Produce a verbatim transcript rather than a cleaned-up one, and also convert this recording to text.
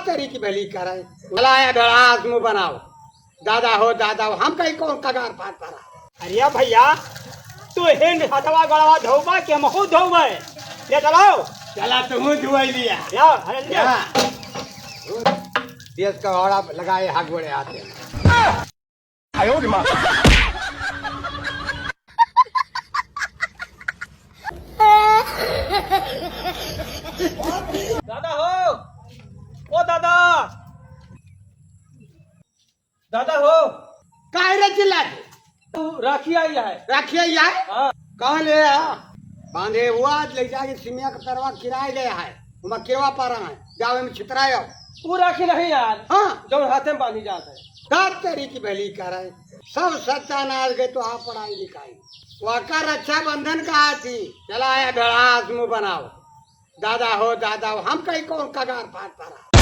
तेरी की भली करे, चला ए भेड़ास मुँह बनाओ। दादा हो, दादा हो, हम कहीं कौन कगार फाड़ पड़ा। अरे भैया, तू हिंड हथवा गड़वा धोबा के हमहू धोबे? ले चलाओ। चला तू धुआई लिया। या, अरे ले। या। देश का औड़ा लगाए हाथ गोड़े आते। दादा हो, ओ दादा, दादा हो। काहे रे चिल्ला के? तू राखी आई है। राखी आई है? हाँ। कहाँ ले आ? बांधे हुआ, ले जाके सिमिया का तरवा किराए गया है। वहाँ किरवा पा रहा है। जाओ, हम छितराए आओ। वो राखी नहीं यार। हाँ। जो हाथे में बांधी जात है। दाद तेरी की भली करे। सब सत्यानाश गए तो आप पढ़ाई लिखाई। वाका रक्षाबंधन का थी। चला ए भेड़ास मुँह बनाओ। दादा हो, दादा हो, हम कहीं कौन कगार फाड़ पड़ा।